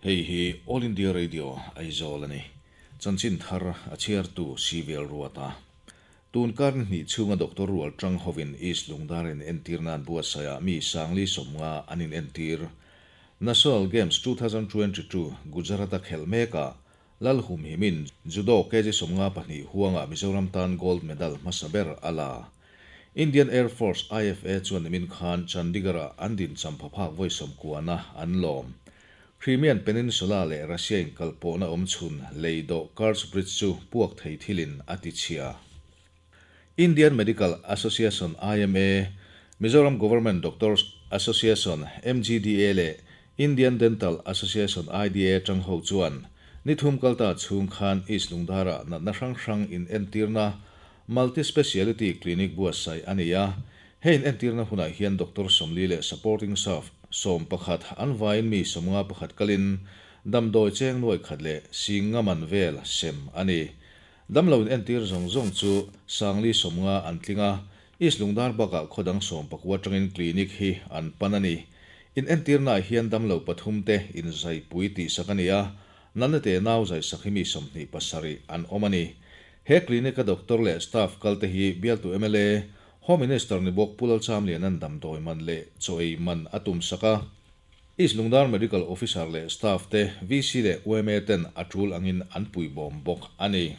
Hei hi All India Radio Aizawl a ni. Chanchin thar a chhiartu Civil Ruata. Tun kar ni hnih chhunga Doctor Rual Tang hovin East Lungdar in entirna an buatsaihah mi sangli 50 an inentir. National Games 2022 Gujarat-a khelh mekah Lal Humhimin Judo kg 52 huangah Mizoram tan gold medal hmasa ber a la. Indian Air Force, IFA, chuan nimin khan Chandigarh-ah an din champha phak vawi 90na an lawm. Crimean Peninsula leh Russia inkalpawhna awm chhun lei dawh Kerch Bridge chu puak thei thilin a ti chhia. Indian Medical Association, IMA, Mizoram Government Doctors Association, MGDA, leh Indian Dental Association, IDA, tang ho chuan ni thum kalta chhung khan East Lungdara natna hrang hrang inentirna Multi Speciality Clinic buatsaih a ni a. Hei inentirna hunah hian Doctor 40 leh supporting staff 11 an vaiin mi 51 kalin damdawi cheng nuai khat leh sing nga man vel sem a ni. Damlo inentir zawng zawng chu 1050 an tling a, East Lungdar bakah khawdang 19 atangin clinic hi an pan a ni. Inentirnaah hian damlo pathum te inzaipui tihsak a ni a, natna te nau zaisak hi mi 27 an awm a ni. He clinic-a doctor leh staff kalte hi bialtu mla, Home Minister ni bawk Pu Lalchamliana'n damdawi man leh chaw ei man a tumsak a. East Lungdar Medical Officer leh staff te, VC leh UMA ten a tul angin an puibawm bawk a ni.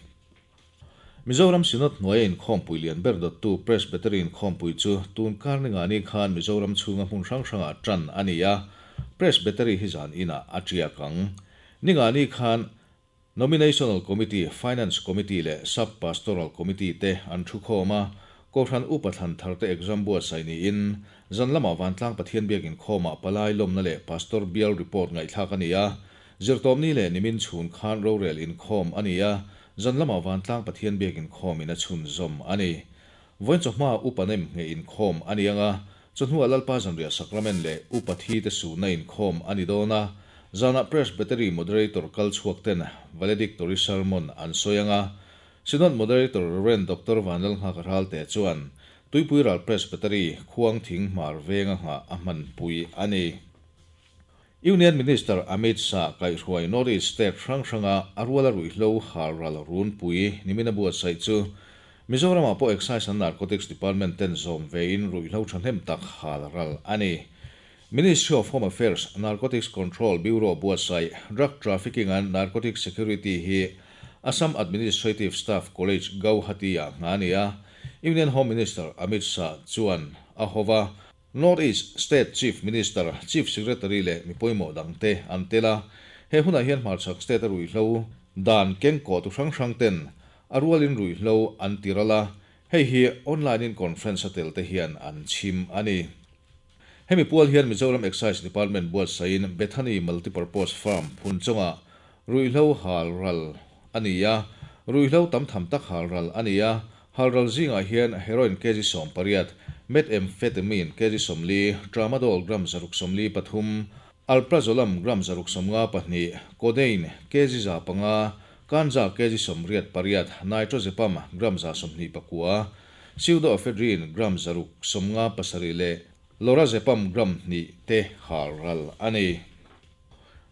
Mizoram Synod hnuaia inkhawmpui lian ber dawttu Presbytery inkhawmpui chu tun kar ni ngani khan Mizoram chhunga hmun hrang hrangah tan a ni a, Presbytery hi zan inah a tiak ang. Ni ngani khan Nominational Committee, Finance Committee leh Sub-Pastoral Committee te an thu khawm a, Kohhran Upa thlan tharte exam buatsaih niin, zan lamah Vantlang Pathian biak inkhawmah palai lawmna leh Pastor bial report ngaihthlak a ni a, Zirtawpni leh nimin chhun khan rorel inkhawm a ni a, zan lamah Vantlang Pathian biak inkhawmin a chhunzawm a ni. Vawiin chawhma Upa nem ngheh inkhawm a ni ang a, Chawhnuah Lalpa Zanriah Sakramen leh Upa thi te suhna inkhawm a ni dawn a, zanah Presbytery Moderator kal chhuak ten Valedictory Sermon an sawi ang a. Synod Moderator Rev. Doctor Vanlalnghaka Ralte chuan Tuipui Ral Presbytery Khuang Thing Hmar Venga nghah a hmanpui a ni. Union Minister Amit Shah kaihhruai North East State hrang hranga a ruala ruihhlo halral runpui nimina buatsaih chu Mizoramah pawh Excise and Narcotics Department ten zawm vein ruihhlo thahnem tak halral a ni. Ministry of Home Affairs Narcotics Control Bureau buatsaih Drug Trafficking and Narcotics Security hi Assam Administrative Staff College Gauhati-ah nghah a ni a, Union Home Minister Amit Shah chuan a hova. North East State Chief Minister, Chief Secretary leh mi pawimawh dangte an tel a. He hunah hian hmarchhak state a ruihhlo dan kengkawh tu hrang hrang ten a rualin ruihhlo an ti ral a, hei hi online in conference a tel te hian an chhim a ni. Hemi pual hian Mizoram Excise Department buatsaihin Bethany Multipurpose Farm Phunchawngah ruihhlo hal ral a ni a, ruihhlo tam tham tak hal ral a ni a, hal ral zingah hian heroin kg 18, methamphetamine kg 40, tramadol gram 643, alprazolam gram 652, codeine kg 500, ganja kg 88, nitrazepam gram 129, pseudoephedrine gram 657 leh lorazepam gram 2 te hal ral a ni.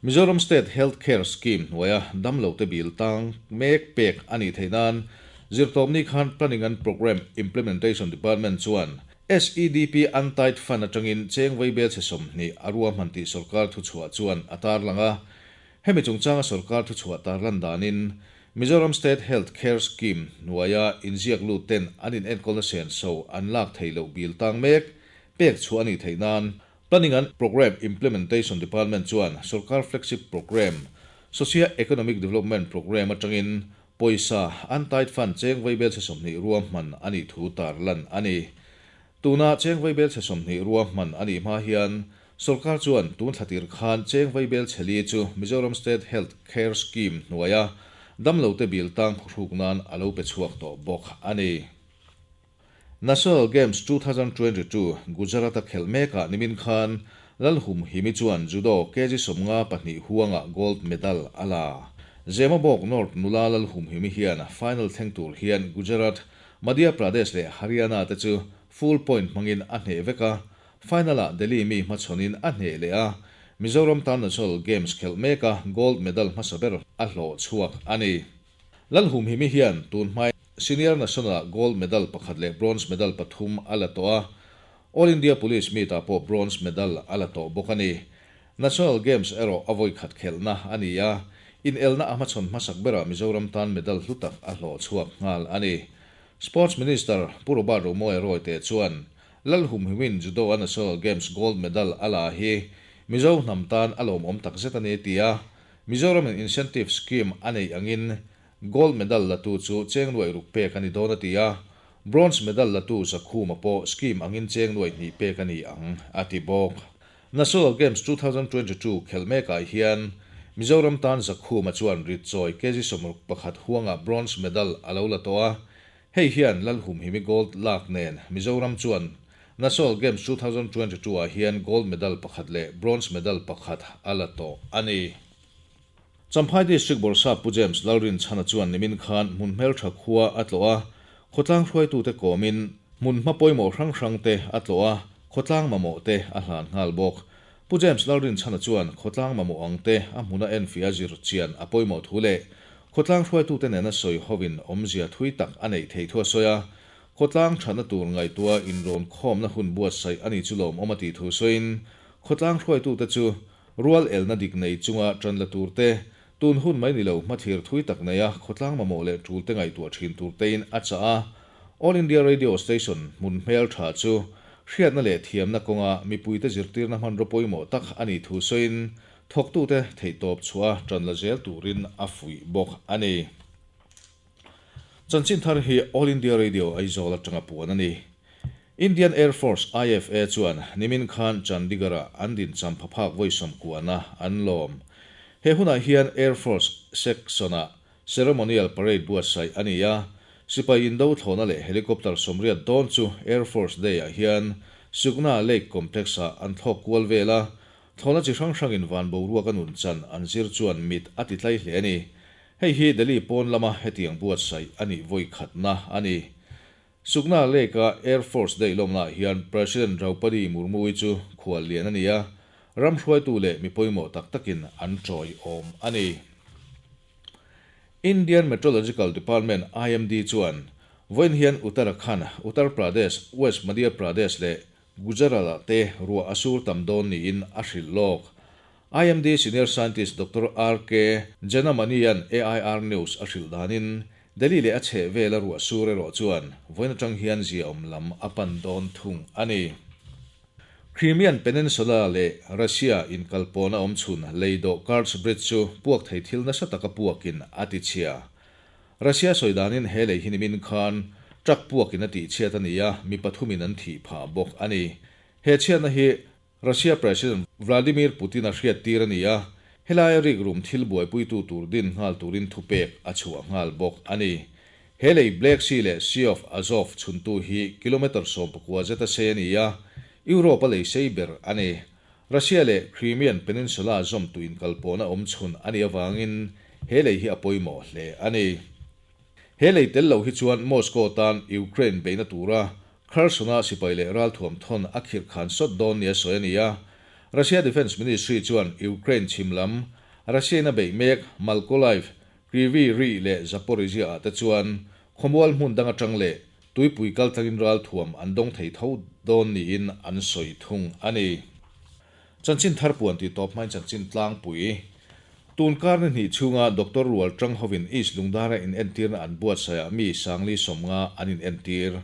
Mizoram State Health Care Scheme hnuaia damlo te bil tang mek pek a nih theih nan Zirtawpni khan Planning and Programme Implementation Department chuan SEDP Untied Fund atangin cheng vaibel chhe 20 a ruahman tih sorkar thuchhuah chuan a tarlang a. Hemi chungchanga sorkar thuchhuah tarlan danin Mizoram State Health Care Scheme hnuaia inziak lut ten an inenkawlna senso an lak thei loh bil tang mek pek chhuah a nih theih nan Planning and Programme Implementation Department chuan sorkar flagship programme Socio-Economic Development Programme atangin pawisa Untied Fund cheng vaibel chhe 20 ruahman a nih thu tarlan a ni. Tuna cheng vaibel chhe 20 ruahman a nih hma hian sorkar chuan tun thlatir khan cheng vaibel chhe li chu Mizoram State Health Care Scheme hnuaia damlo te bil tang phuhruk nan a lo pe chhuak tawh bawk a ni. National Games 2022 Gujarat-a khelh mekah nimin khan Lalhum Himi chuan Judo kg 52 huangah gold medal a la. Zemabawk North nula Lalhum Himi hian final thleng tur hian Gujarat, Madhya Pradesh leh Haryana te chu full point hmangin a hneh vek a, final-ah Delhi mi hmachhawnin a hneh leh a. Mizoram tan National Games khelh meka gold medal hmasa ber a hlawh chhuak a ni. Lalhumhimi hian tun hmain Senior National-ah gold medal pakhat leh bronze medal pathum a la tawh a, All India Police Meet-ah pawh bronze medal a la tawh bawk a ni. National Games erawh a vawikhat khelhna a ni a, inelna a hmachhawn hmasak berah Mizoram tan medal hlu tak a hlawh chhuak nghal a ni. Sports Minister Pu Robert Romawia Royte chuan Lalhumhimin Judo-a National Games gold medal a la hi Mizo hnam tan a lawmawm takzet a ni ti a, Mizoramin incentive scheme a neih angin gold medal latu chu cheng nuaih ruk pek a ni dawn a ti a, bronze medal latu Zakhuma pawh scheme angin cheng nuaih hnih pek a ni ang a ti bawk. National Games 2022 khelh mekah hian Mizoram tan Zakhuma chuan rit chawi kg 61 huangah bronze medal a lo la tawh a, hei hian Lalhumhimi gold lak nen Mizoram chuan National Games 2022 ah hian gold medal pakhat leh bronze medal pakhat a la tawh a ni. Champhai District Bawrhsap Pu James Lalrinchhana chuan nimin khan hmun hmeltha khua a tlawh a, khawtlang hruaitute kawmin hmun hma pawimawh hrang hrangte a tlawh a, khawtlang mamawh te a hlan nghal bawk. Pu James Lalrinchhana chuan khawtlang mamawh ang te a hmuna enfiah zir chian a pawimawh thu leh khawtlang hruaitute nena sawi hovin awmzia thui tak a neih theih thu a sawi a, khawtlang thatna tur ngaihtuah inrawn khawmna hun buatsaih a ni chu lawmawm a tih thu sawiin khawtlang hruaitute chu rual elna dik nei chunga tan la tur te, tun hun mai ni lo hmathlir thui tak neia khawtlang mamawh leh tul te ngaihtuah thin tur tein a chah a. All India Radio Station hmun hmel tha chu hriatna leh thiamna kawnga mipuite zirtirna hmanraw pawimawh tak a nih thu sawiin thawktute theihtawp chhuah a tan la zel turin a fuih bawk a ni. Chanchin thar hi All India Radio Aizawl atanga puan a ni. Indian Air Force, IFA, chuan nimin khan Chandigarh-ah an din champhaphak vawi sawmkuana an lawm. He hunah hian Air Force Section-ah Ceremonial Parade buatsaih a ni a, sipai indo thlawhna leh helicopter 80 dawn chu Air Force Day-ah hian Sukna Lake Complex-ah an thlawk kual vel a, thlawhna chi hrang hrangin van boruak a nun chan an zir chuan mit a ti tlai hle a ni. Hei hi Delhi pawn lama hetiang buatsaih a nih vawi khatna a ni. Sukna Lake-a Air Force Day lawmnaah hian President Draupadi Murmu-i chu khual lian a ni a, ram hruaitu leh mi pawimawh tak takin an tawiawm a ni. Indian Meteorological Department, IMD, chuan vawiin hian Uttarakhand, Uttar Pradesh, West Madhya Pradesh leh Gujarat-ah te ruah a sur tam dawn niin a hrilh lawk. IMD Senior Scientist Doctor RK Jenamani-a'n AIR News a hrilh danin, Delhi leh a chheh vela ruah sur erawh chuan vawiin atang hian ziaawm lam a pan dawn thung a ni. Crimean Peninsula leh Russia inkalpawhna awm chhun lei dawh Kerch Bridge chu puak thei thil nasa taka puakin a tichhia. Russia sawi danin he lei hi nimin khan truck puakin a tihchhiat a ni a, mi pathumin an thih phah bawk a ni. He chhiatna hi Russia President Vladimir Putin a hriattir a ni a, helaia rikrum thil buaipuitu tur din nghal turin thupek a chhuah nghal bawk a ni. He lei Black Sea leh Sea of Azov chhuntu hi kilometre 14 zeta sei a ni a, Europe a lei sei ber a ni. Russia leh Crimean Peninsula zawmtu inkalpawhna awm chhun a nih avangin he lei hi a pawimawh hle a ni. He lei tel lo hi chuan Moscow tan Ukraine beihna tura Kherson-a sipai leh ralthuam thawn a khirh khan sawt dawn nia sawi a ni a. Russia Defence Ministry chuan Ukraine chhim lam, Russia-in a beih mek Mykolaiv, Kryvyi Rih leh Zaporizhzhia-ah te chuan khawmual hmun dang atang leh tuipui kaltlangin ralthuam an dawng thei tho dawn niin an sawi thung a ni. Chanchin thar puan tih tawp hmain chanchin tlangpui. Tun kar ni hnih chhunga Doctor Rual Tang hovin East Lungdara inentirna an buatsaihah mi sangli 50 an inentir.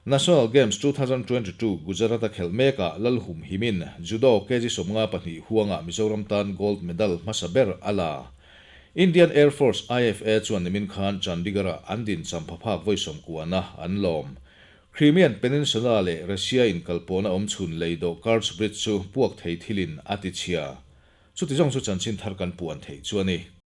National Games 2022 Gujarat-a khelh mekah Lalhum Himin Judo kg 52 huangah Mizoram tan gold medal hmasa ber a la. Indian Air Force, IFA, chuan nimin khan Chandigarh-ah an din champhaphak vawi 90 an lawm. Crimean Peninsula leh Russia inkalpawhna awm chhun lei dawh Kerch Bridge chu puak thei thilin a tichhia. Chuti zawng chu chanchin thar kan puan theih chu a ni.